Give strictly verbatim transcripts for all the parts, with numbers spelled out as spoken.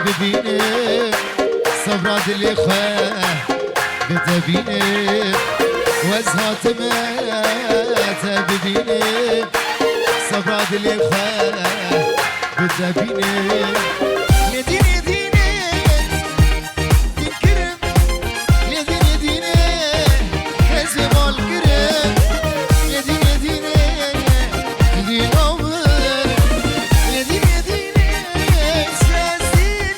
Bibîne, sebra dilê xwe bi te bîne. Wez hatime te bibîne, sebra dilê xwe bi te bîne. Nedî, nedî, ne, dîn kirim. Lê dînê dînê ez ê mal kirim. Lê dînê dînê dîno min. Lê dînê dînê ez ê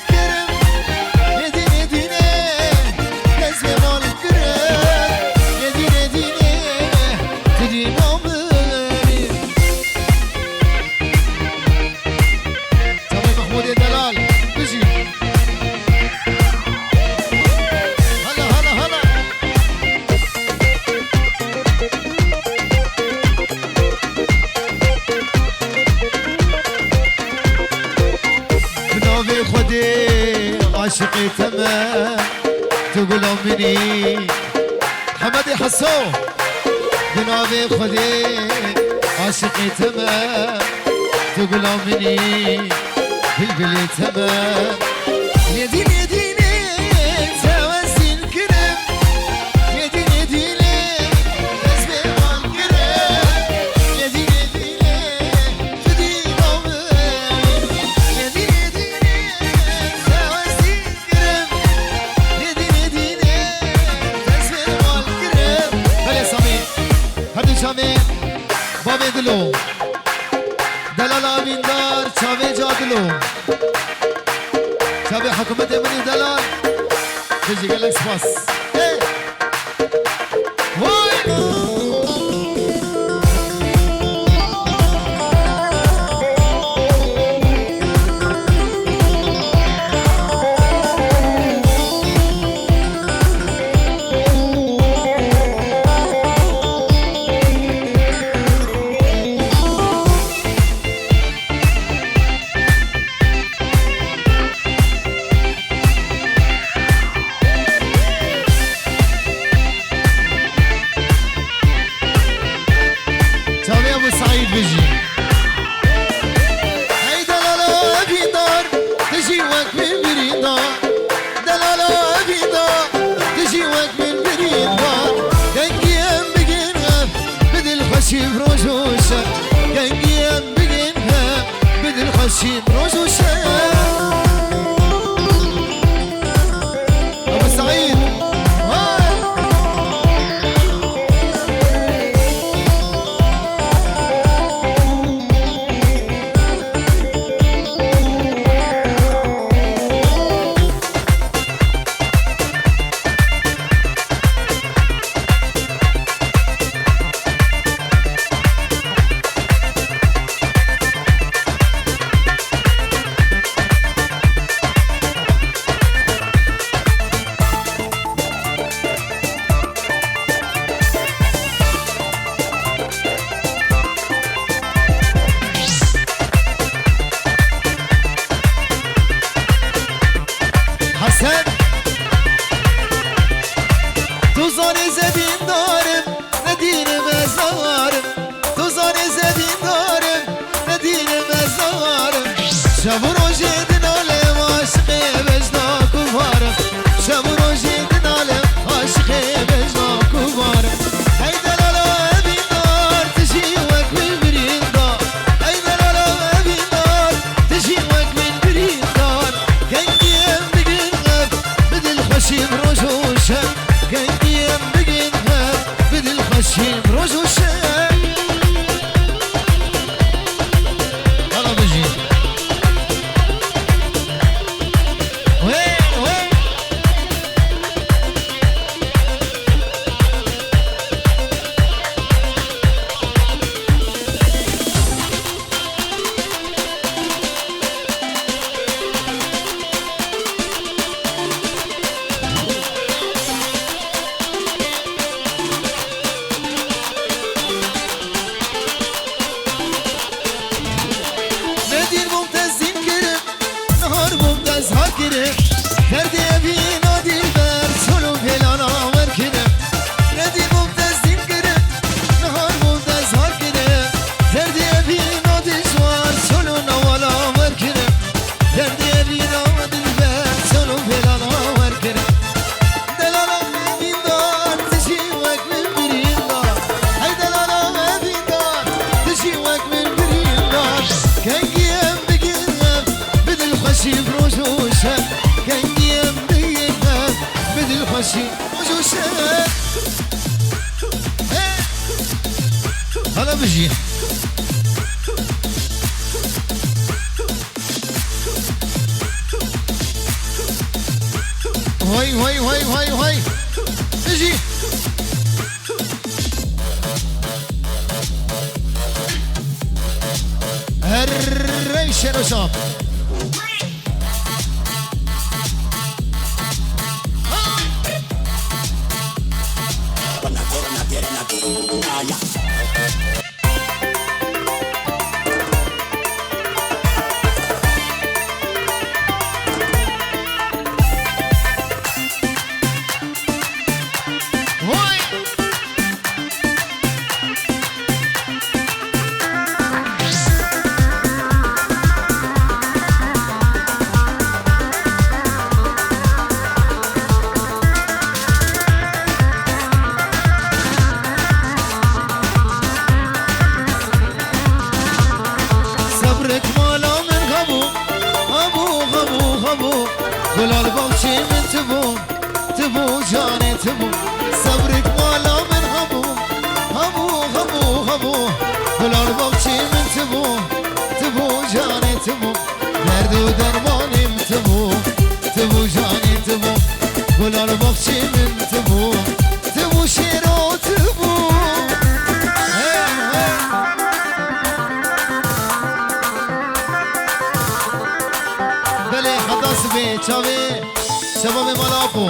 kirim. Lê dînê dînê ez ê mal kirim. Lê dînê dînê dîno min. Çavê Mehmûdê Delal, bijî. Hala, hala, hala. Bi navê Xwedê aşiqê te me, tu gula min î. Hemedê Heso. Bi navê Xwedê aşiqê te me, tu gula min î, bilbilê te me. Lê dînê dînê te wezîn kirim. Lê dînê dînê ez bê mal kirim. Lê dînê dînê tu dîna min. Lê dînê dînê te wezîn kirim. Lê dînê dînê ez bê mal kirim. Belê Samî. Her du çavê bavê Dilo. Delala Evîndar, çavê ca Dilo. Çavê hikûmetê min û delal. Bijî, gelek spas. Ê! Vay! Çavê Ebû Seîd bijî. Hey delalo Evîndar, tu jî wek min birîndar. Delalo Evîndar, tu jî wek min birîndar. Dengê em bigin hev, bi dilxweşî bi roj û şev. Dengê em bigin hev, bi dilxweşî bi roj û şev. Ebû Seîd. Hey! Hesen. Tu zanî zevîndar im, ne dînim ez zar im. Tu zanî zevîndar im, ne dînim ez zar im. Şev û rojê dinalim, aşiqê bejna ku var im. Şev û rojê dinalim, aşiqê bejna ku var im. Hey delala Evîndar, tu jî wek min birîndar. Hey delala Evîndar, tu jî wek min birîndar. Dengê em bigin hev, bi dilxweşî bi roj û şev. Dengê em bigin hev, bi dilxweşî bi roj û şev. Hala bijî. Bijî. Hoy, hoy, hoy, hoy, hoy. Bijî. Her rey şer û şap. Sebrek mala min hebû, hebû, hebû, hebû. Gula li baxçê min tibû, tibû canê tibû. Sebrek mala min hebû, hebû, hebû, hebû. Gula li baxçê min tibû, tibû canê tibû. Derd û dermanê min tibû, tibû canê tibû. Gula li baxçê min tibû, tibû şêro tibû. Hey, hey. Belê heta sibê çavê şebabê mala Apo.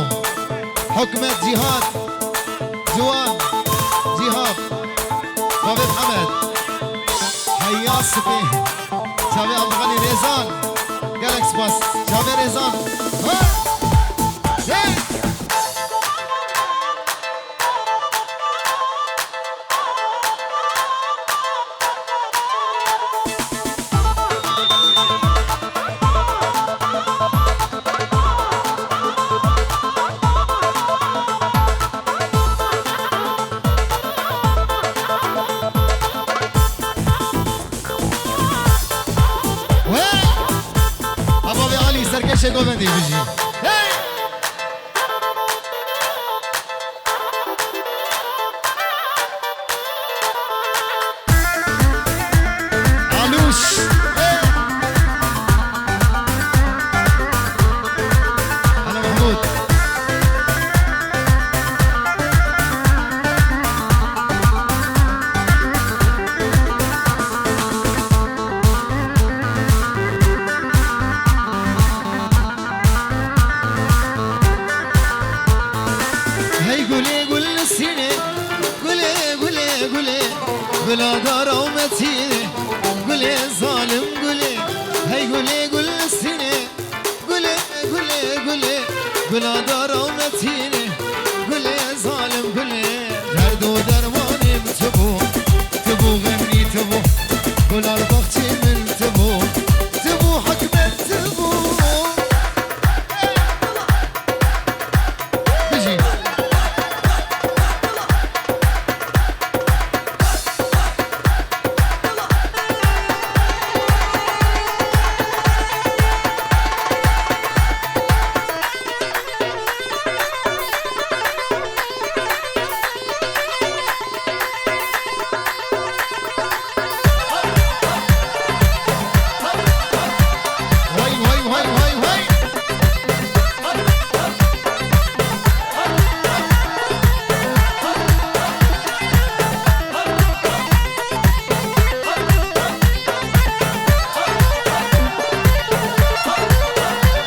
Hikmet, Cîhad, Ciwan, Cîhad, Bavê Mihemed. Heya sibê çavê Abdulganî Rêzan. Gelek spas. Çavê Rêzan. Ha! Hey! Wê! Aba ve Alî serkeşê govendî bijî. Hey! Alûş. Hey! Ana Mahmûd. Hey gulê gul sînê, gulê, gulê, gulê, gula dara û metînê, gulê zalim gulê. Hey gulê gul sînê, gulê, gulê, gulê, gula dara û metînê, gulê zalim gulê. Derd û dermanê min tibû, tibû xemî tibû, gula li baxçê min tibû, tibû hikmet tibû. Bijî.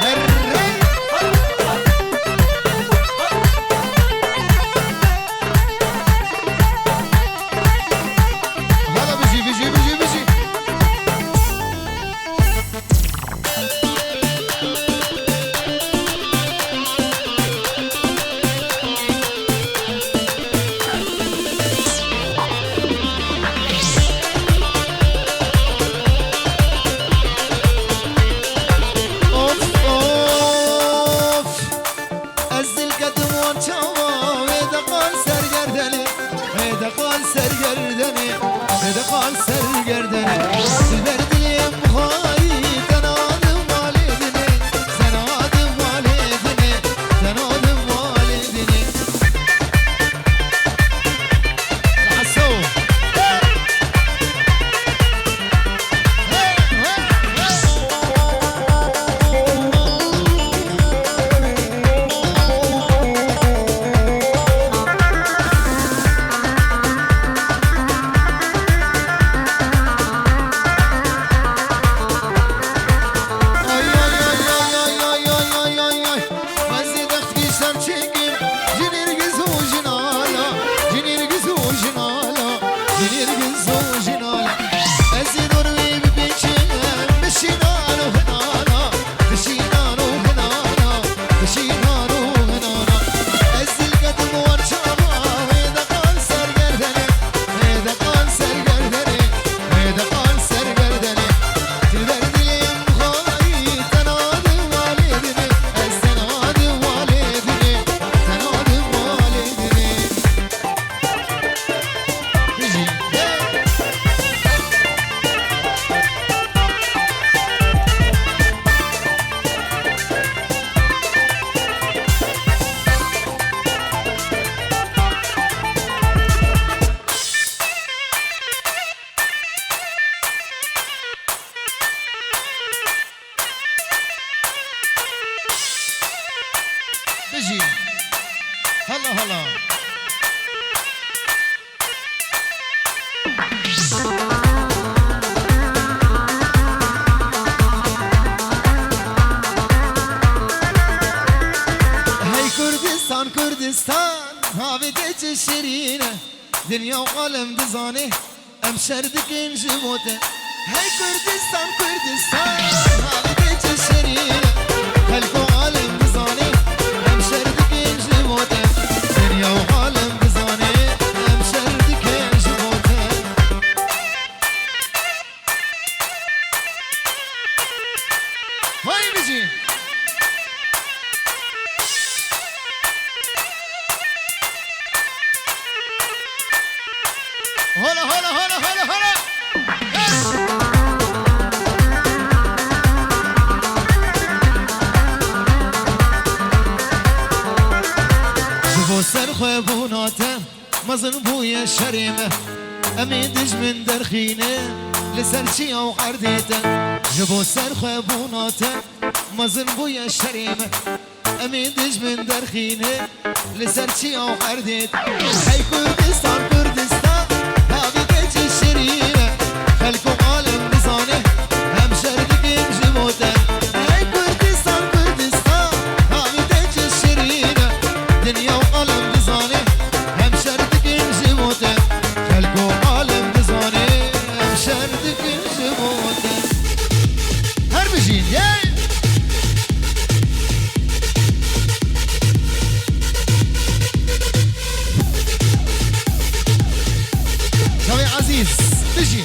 Hey, hey, hey, hey, hey. Hala bijî, bijî, bijî, bijî. Of, of. Ez dilketim wan çawa, wê de qal ser gerdenê, wê de qal ser gerdenê, wê de qal ser gerdenê. Dilber dilê min xayî, te nadim malê dinê, te nadim malê dinê, te nadim malê dinê. Lasso. Jî. Hala hala. Hey Kurdistan, Kurdistan, havê te çi şirîn e. Dinya û alem dizane, em şer dikin ji bo te. Hey Kurdistan, Kurdistan, havê te çi şirîn e. Xelk û alem dizane, em şer dikin ji bo te. Dinya û alem dizane, em şer dikin ji bo te. Vay bijî. Hala, hala, hala, hala, hala. Ji bo ser xwe bûna te. Mezin bûye şerê me, em ê dijmin derxîne li ser çiya û erdê te. Ji bo ser xwe bûna te, mezin bûye şerê me, em ê dijmin derxîne li ser çiya û erdê te. Hey Kurdistan, Kurdistan, havê te çi şirîn e, xelk û alem dizane, em şer dikin ji bo te. Hey Kurdistan, Kurdistan, havê te çi şirîn e, dinya û alem dizane. Em şer dikin ji bo te, xelk û alem dizane, em şer dikin ji bo te. Her bijîn, yey! Çavê Ezîz, bijî!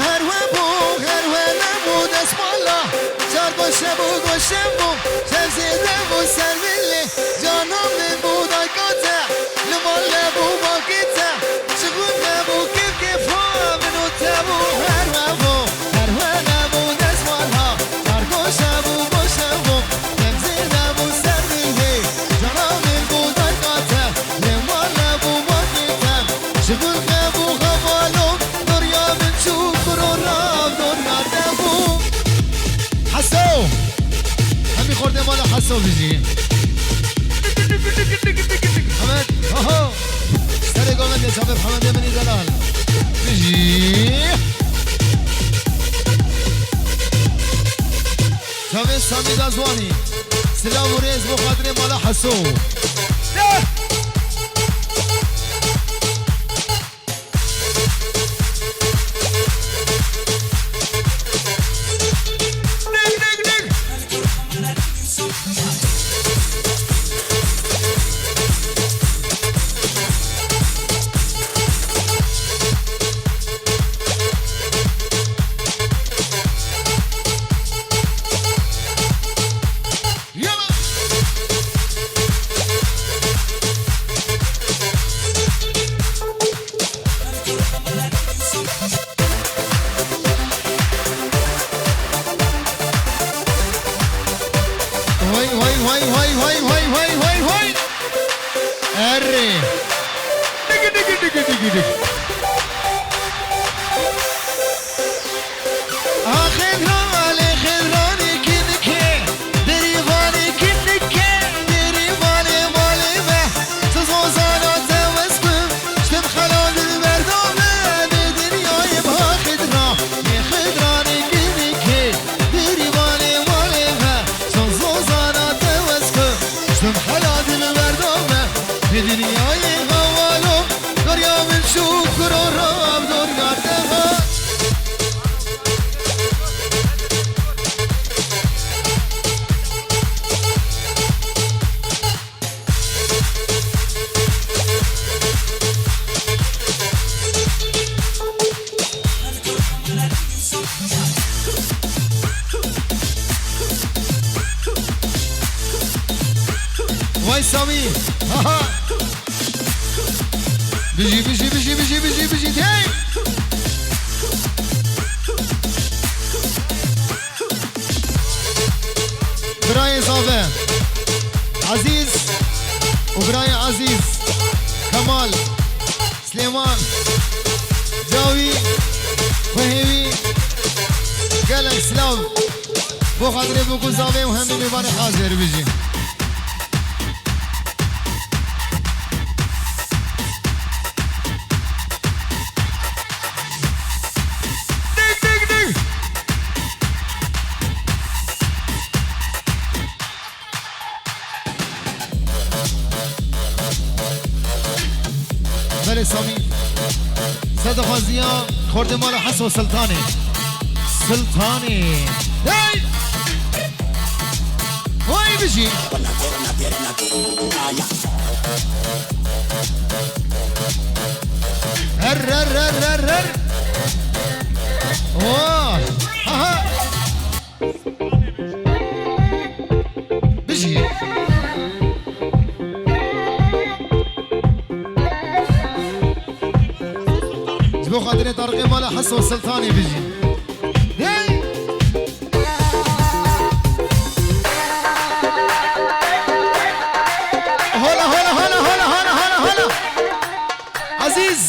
Her we bû, her we nebû, destmala. Çar goşe bû, goşe bû, çev zêde bû ser milê. Cana min bû dayka te, li mal nebû bakê te. Ji xwe nebû kêf kêfa min û te bû. Her we bû, her we nebû, destmala. Çar goşe bû, goşe bû, çev zêde bû ser milê. Cana min bû dayka te, li mal nebû bakê te. Ji xwe bû xevalon. Dorya min çû kuro rav, dorya te bû. Heso! Hemî xortê mala Heso bijî. Hemed, oho! Serê govendê çavê Hemedê min î delal. Bijî. Çavê Samî Dazwanî. Silav û rêz bo xatirê mala Heso. De! Hoy, hoy, hoy, hoy. Erê. Digi, digi, digi, digi, digi. A Xidra, lê Xidranê kinike, derîvanê kinike, derîvanê malê me. Tu zozana te wes ku, ji tim xela dilberda me, di dinyayê ba Xidra, lê Xidranê kinike, derîvanê malê me. Tu zozana te wes ku, ji tim xela dilberda me, di dinyayê xewalo. Dorya min çû kuro rav, dorya te va. Vay Samî. Haha. Bijî, bijî, bijî, bijî, bijî, bijî. Hey! Birayê Zave. Ezîz û birayê Ezîz. Kemal. Silêman, Cawî, Xwehêwî, gelek silav. Bo xatirê Bûk û Zavê û hemî mêvanê hazir bijî. Dig, dig, dig. Belê Samî. Sedexwaziya xortê mala Heso Siltanê. Siltanê. Hey! Oy bijî. Her, her, her, her, her. Oh. Ha, ha. Bijî. Ji bo xatirê Tariqê mala Heso Siltanê bijî. Hey! Hola, hola, hola. Ezîz.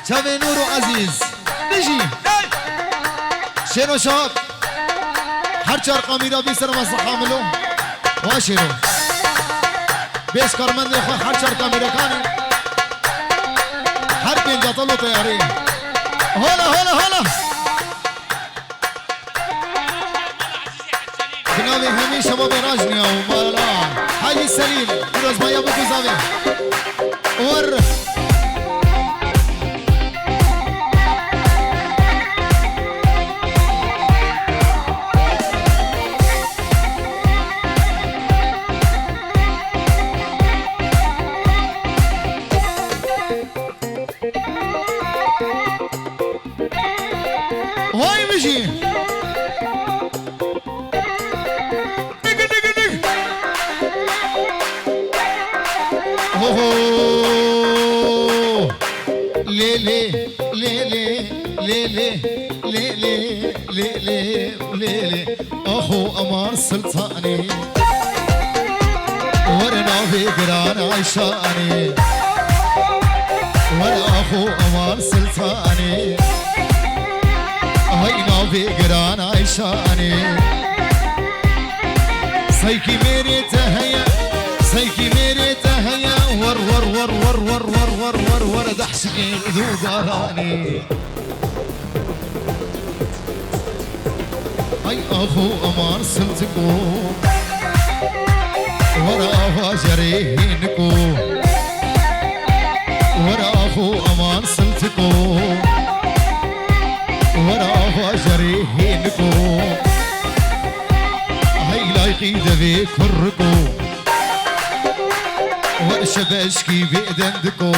Çavê Nûr û Ezîz. Bijî. Hey! Şêro Şak. Her çar kamîra bî ser masa hamilo. Wa şêro. Bêş karmendê xwe her çar kamîrekanê. Her pênc ata lo teyarê. Hola, hola, hola. Bi navê hemî şebabê Rajniya û mala Hacî Selîm, pîrozbaya Bûk û Zavê. Wer. Hay bijî. Dig, dig, dig. Oho. Lê, lê, lê, lê, lê, lê, lê, lê, lê, lê, lê, lê. Axo Emar Siltanê. Were navê giran Ayşanê. Were axo Emar Siltanê. Hay navê giran Ayşanê. Seykî mêrê te heye, seykî mêrê te heye. Wer, wer, wer, dehşikê dûdaranê. Ay axo Emar Siltiko. Were ava jerê hêniko. Were axo Emar Siltiko. Were ava jerê hêniko. Hey layqî devê kurriko. Wer şebeşkî vê dendiko.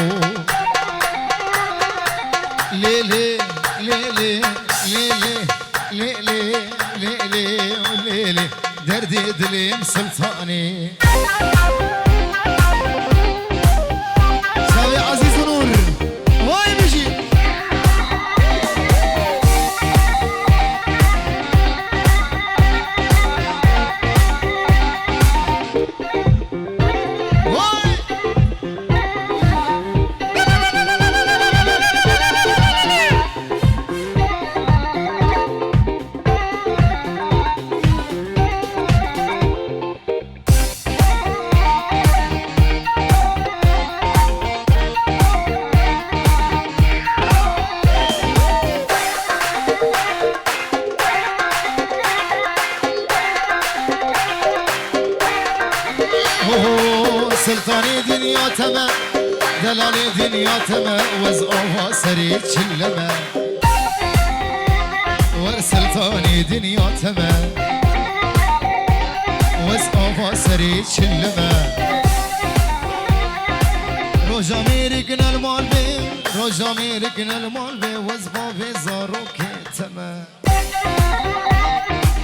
Lê lê, lê lê, lê lê, lê lê, lê lê, lê lê. Derdê dilê min Siltanê. Çavê Ezîz û Nûr. Vay bijî. Vay. Oho, Siltanê dinya teme, delalê dinya teme, wez ava serê çilleme. Wer Siltanê dinya teme, wez ava serê çilleme. Roja mêrik nel mal be, roja mêrik nel mal be, wez bavê zarokê teme.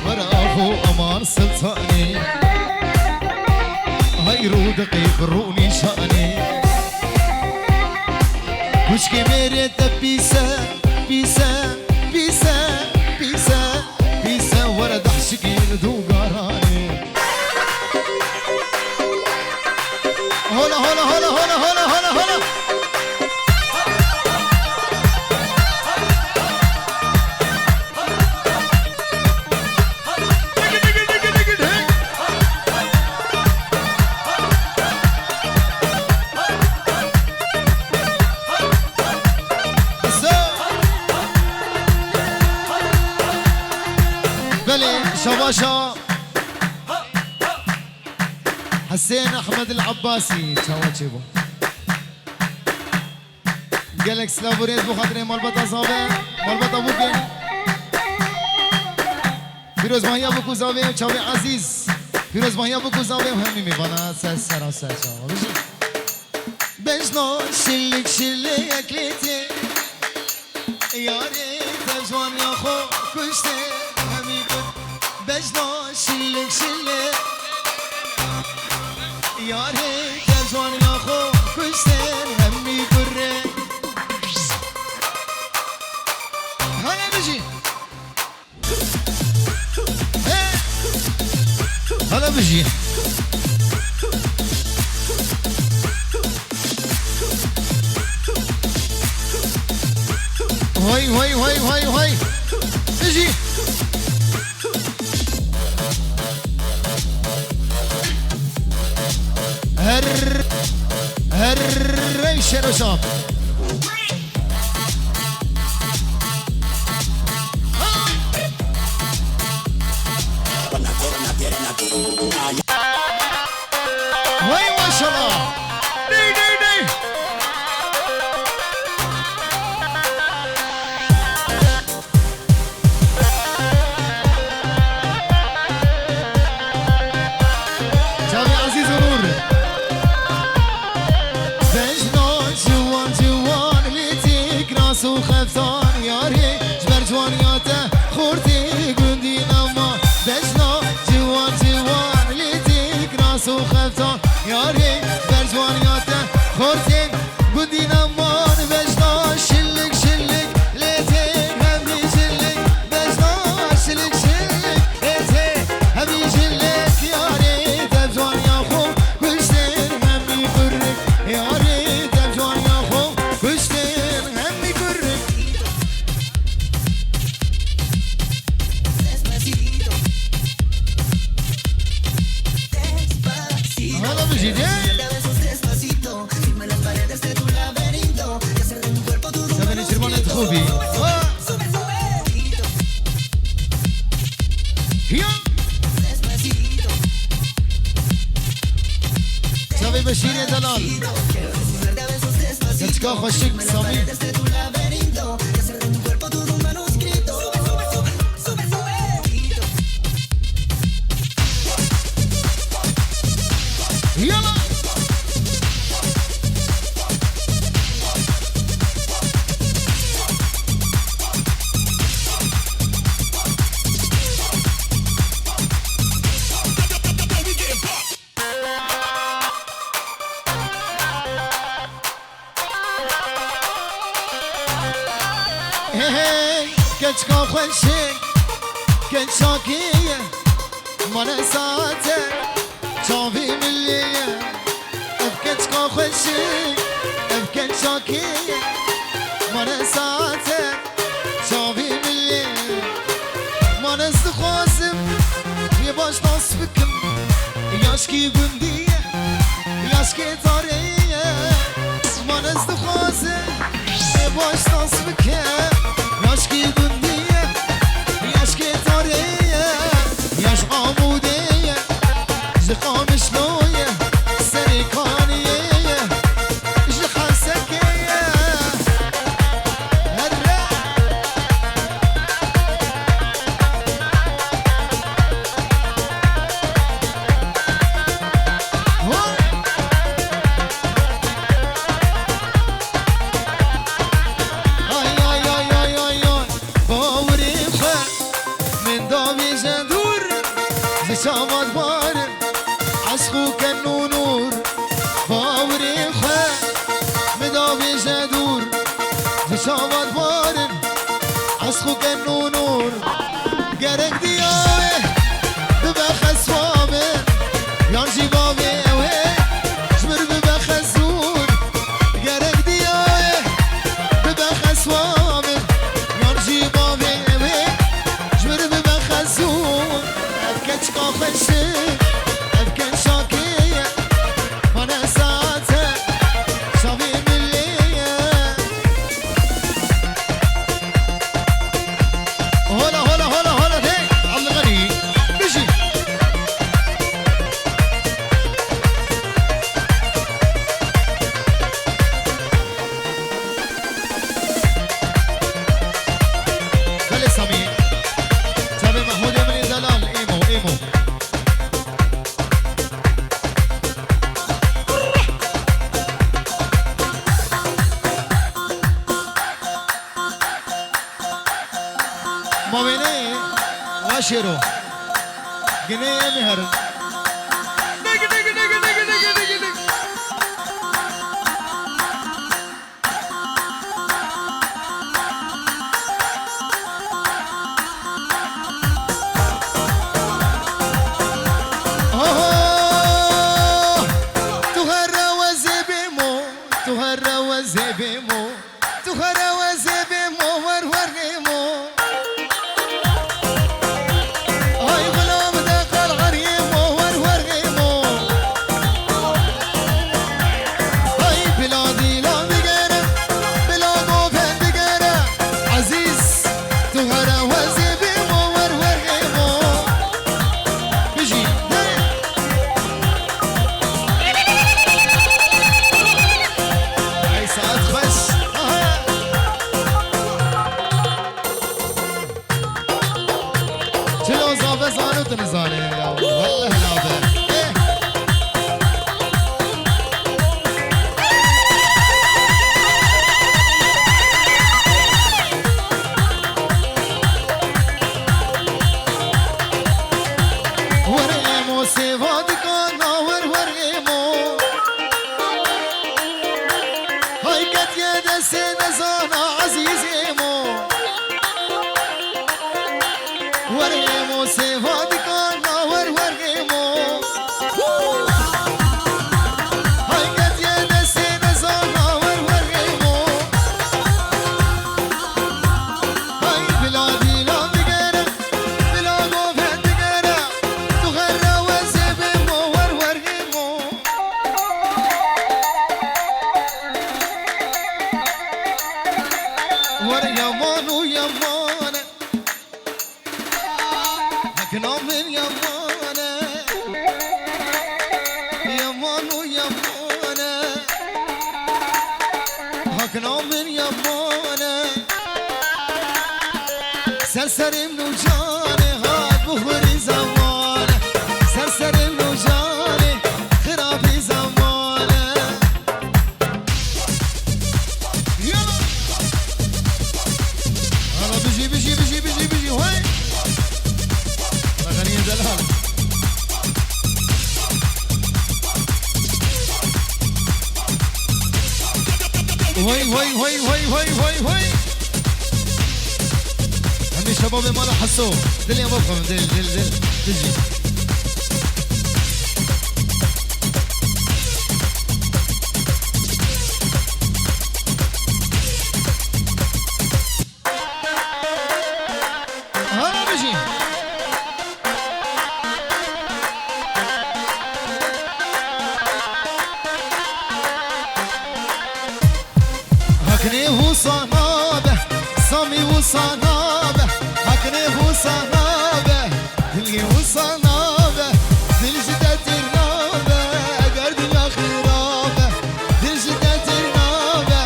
Were axo Emar Siltanê. Hay rû دقیق رو نشانه. کوچکێ mêrê te pîse, pîse, pîse, pîse, pîse, were dehşikî li dû garanê. Hola, hola, hola. Belê, şabaşa Hesên Ehmed El Abbasî, çawa çêbû. Gelek silav û rêz bo xatirê malbata Zave, malbata Bûkê. Pîrozbahiya Bûk û Zavê û çavê ezîz. Pîrozbahiya Bûk û Zavê û hemî mêvana ser sera ser çava. Bijî. Bejna şillik şillik eklêtê. Yarê te ciwaniya xwe kuştê hemî bir. Bejna şillik şillik. Yarê te ciwaniya xwe kuştên hemî kurê. Hele bijî. Hele bijî. Hoy, hoy, hoy, hoy, hoy. Bijî. Her, her rey şeroşa. Hey maşallah. Dey, dey, dey. Çavê Ezîz û Nûr. Bejna ciwan ciwan lê têk nas û xeftan yarê, ji ber ciwaniya te xortê gundî nema. Bejna ciwan ciwan lê têk nas û xeftan yarê, ji ber ciwaniya te xortê gundî neman. Bejna şillik şillik lê tê hemî şillik. Bejna şillik şillik lê tê hemî şillik. Yarê te ciwaniya xwe kuştin hemî kurrik. Yarê te ciwaniya xwe kuştin hemî kurrik. Hala bijî de. Sevenê Şirvanê dixwî. Ya. Çavê Beşîrê Delal. Keçika xweşik Samî. Yala! Hey, hey, keçka xweşik, keçakî ye, mane sate, çavî milî ye. Ev keçka xweşik, ev keçakî ye, mane sate, çavî milî ye. Man ez dixwazim yê baş nas bikim. Yaşkî gundî ye, yaşkê tarê ye. Man ez dixwazim yê baş nas bikim. Yaşkî gundî ye, yaşkê tarê ye. Yaş Amûdê ye, ji Qamişlo ye. Serê Kaniyê ye, ji Hesekê ye. Herre. Nûr, bawerê xwe min da bêje dûr, ji çavan barin, eşq û ken û nûr. Gerek diya wê bibe xeswa min, yan jî bavê wê ji min bibe xesûn. Gerek diya wê bibe xeswa min, yan jî bavê wê ji min bibe xesûn. Ev keçika xweş e, ev keçakê ye, mane saete çavê milê ye. Hola, hola, hola, hola, hey, Abdulgani, bijî. Belê Samî. Çavê Mehmûdê min ê delal, êmo, êmo. Ma wêneyê, wa şêro. Ginê em ê herin. Oho! Tu here wezê bê mo, tu here wezê bê mo, tu here wezê bê mo, wer wer bê mo. Ay gulam de qal arî mo, wer wer bê mo. Ay bila dîlan digere, bila goven digere. Ezîz, tu here wezê bê mo, wer wer bê mo. Bijî, hey. Ay saet xweş. Aha. Çilo zabe zano tu nizane ya. Welleh nabe. Eh. Were emo sêva dikana wer wer emo. Hay ketiye destê nezana ezîzê mo. Werê mo sêva dikana wer werê mo. Hay ketiye destê nezana wer werê mo. Hay bila dîlan digere, bila goven digere. Tu xerre wezê bê mo wer werê mo. Wer yaman û yaman e. Hakna min yaman e. Yaman û yaman e. Hakna min yaman e. Ser serê min û canê hat bixwirî zeman e. Ser serê min û canê xirabî zeman e. Yala. Hala bijî, bijî, bijî, bijî, bijî, hey. Hala Ganiye Delal. Hey, hey, hey, hey, hey, hey, hey. Hemî şebabê mala Heso. Dilê me bixwin, dil, dil, dil. Bijî. Hana bijî. Haknê wisa nabe, Samî wisa nabe, Haknê wisa nabe, Dilî wisa nabe, dil ji te têr nabe, ger dinya xirab e, dil ji te têr nabe,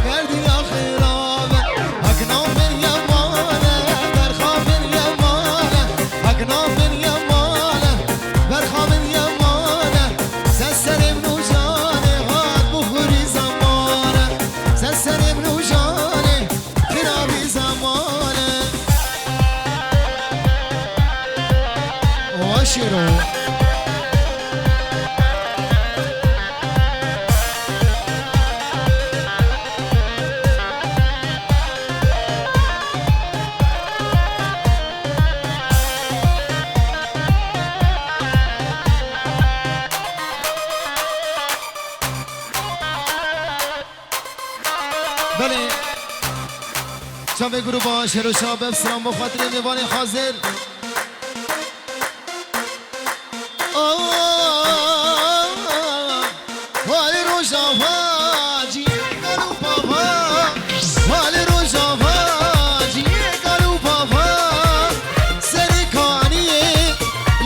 ger dinya xirab e. Hakna min yeman e, berxa min yeman e, hakna min yeman e, berxa min yeman e. Ser serê min û canê hat bixwirî zeman e, ser serê min û canê. Xirabî zeman e. Çavê grûba Şêro Şabef, silam bo xatirê mêvanê hazir. Halê Rojava, ciyê kal û pava. Halê Rojava, ciyê kal û pava. Serê kaniyê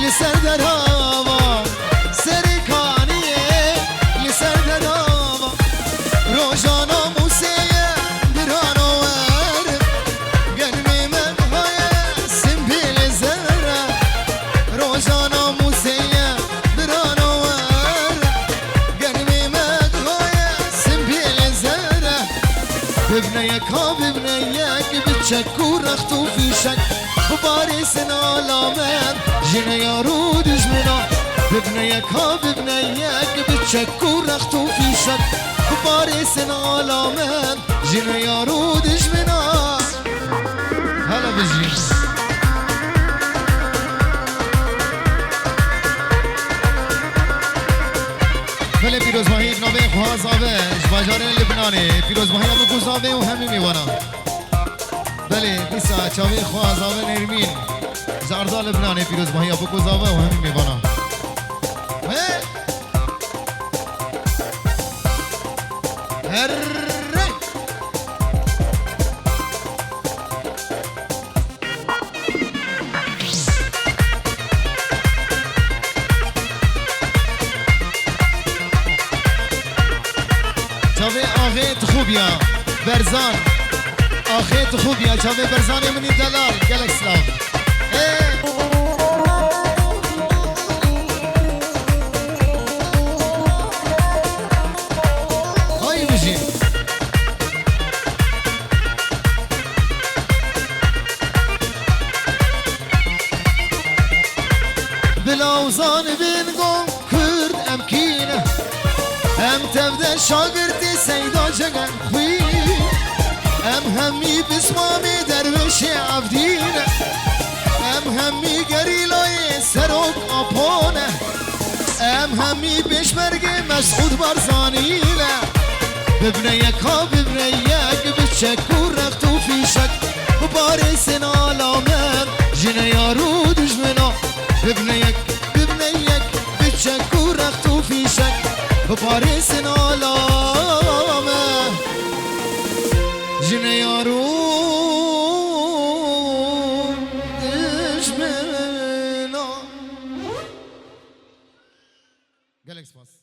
li ser derava. Serê kaniyê li ser derava. Rojana Mûsê ye, birano wer. Genimê me dihaye simbêlê zere. Rojana Mûsê ye, birano wer. Genimê me dihaye simbêlê zere. Bibne yek ha, bibne yek, bi çek û rext û fîşek. Biparêsin alamet, ji neyar û dijmina. Bibne yek ha, bibne yek, bi çek û rext û fîşek. Biparêsin alamet, ji neyar û dijmina. Hele bijî. Belê pîrozbahî bi navê Xwaz Ave ji bajarê Libnanê. Pîrozbahiya biku zavê û hemî mêvanan. Belê, dîsa çavê Xwaz Ave Nermîn ji arda Libnanê pîrozbahiya biku zave û hemî mêvanan. He? Herre! Çavê axê Tixûbiya Berzan. Axê Tixûbiya, çavê Berzanê min î delal. Gelek silav. Ê! Hay bijî. Bila û zanibin gon Kurd em kî ne? Em tevde şagirtê Seyda Cegenxwî. Em hemî pismamê derwêşê Evdî ne. Em hemî gerîlayê Serok Apo ne. Em hemî pêşmergê Mesûd Barzanî ne. Bibne yek ha, bibne yek, bi çek û rext û fîşek. Biparêsin alamet, ji neyar û dijmina. Bibne yek, bibne yek, bi çek û rext û fîşek. Biparêsin alamet, ji neyar û dijmina. Gelek spas.